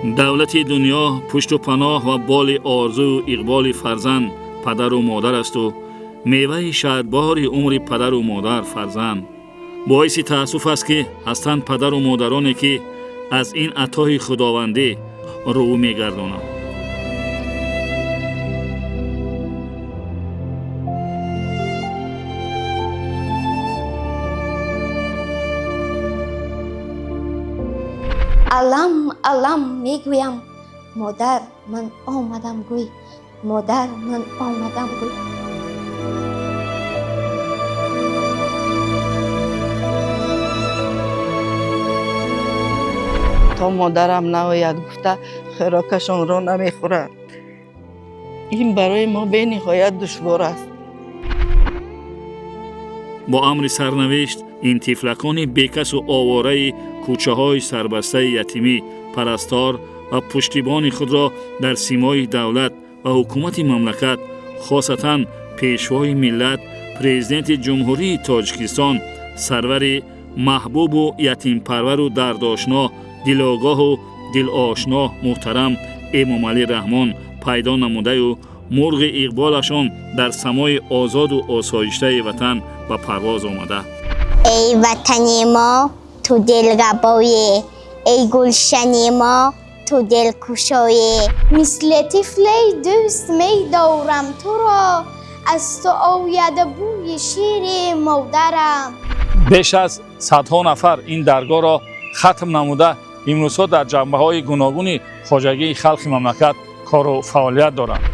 Давлати дунё пушту паноҳ ва боли орзую иқболи фарзанд падару модар асту меваи шаҳдбори умри падару модар фарзанд. Боиси таассуф аст, ки ҳастанд падару модароне, ки аз ин атои худовандӣ рӯ мегардонанд. Алам, алам мегӯям, модар, ман омадам, гӯй, модар, ман омадам, гӯй. То модарам наояд гуфта, хӯрокашонро намехӯранд. Ин барои мо бениҳоят душвор аст. Бо амри сарнавишт ин тифлакони бекасу овораи кӯчаҳои сарбастаи ятимӣ парастор ва пуштибони худро дар симои давлат ва ҳукумати мамлакат, хосатан пешвои миллат, Президенти Ҷумҳурии Тоҷикистон, сарвари маҳбубу ятимпарвару дардошно, дилогоҳу дилошно муҳтарам Эмомалӣ Раҳмон пайдо намудаю мурғи иқболашон дар самои озоду осоиштаи ватан ба парвоз омада. Эй ватани мо, ту дилрабое, эй гулшани мо, ту дилкушое. Мисли тифле дӯст медорам туро, аз ту ояд бӯи шири модарам. Беш аз садҳо нафар ин даргоҳро хатм намуда, имрӯзҳо дар ҷанбаҳои гуногуни хоҷагии халқи мамлакат кору фаъолият доранд.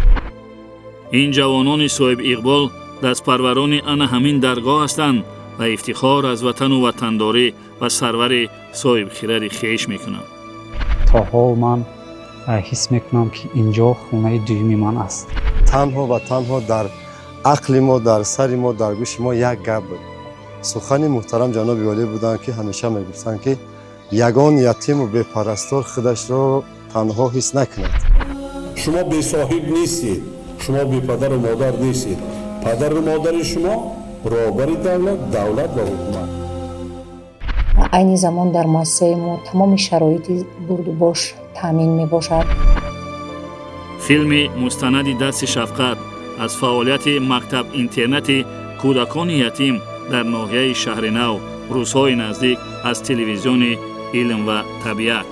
Ин ҷавонони соҳибиқбол дастпарварони ана ҳамин даргоҳ ҳастанд ва ифтихор аз ватану ватандорӣ ва сарвари соҳибхиради хеш мекунанд. То ҳол ман ҳис мекунам, ки инҷо хонаи дуюми ман аст. Танҳо ва танҳо дар ақли мо, дар сари мо, дар гӯши мо як гап буд. Сухани муҳтарам ҷаноби олӣ буданд, ки ҳамеша мегуфтанд, ки ягон ятиму бепарастор худашро танҳо ҳис накунад. Шумо бесоҳиб нестед, шумо бепадару модар нестед. Падару модари шумо роҳбари давлат, давлат ва ҳукумат. Айни замон дар муассисаи мо тамоми шароити бурдубош таъмин мебошад. Филми мустанади «Дасти шафқат» аз фаъолияти мактаб-интернати кӯдакони ятим дар ноҳияи Шаҳринав рӯзҳои наздик аз телевизиони «Илм ва табиат».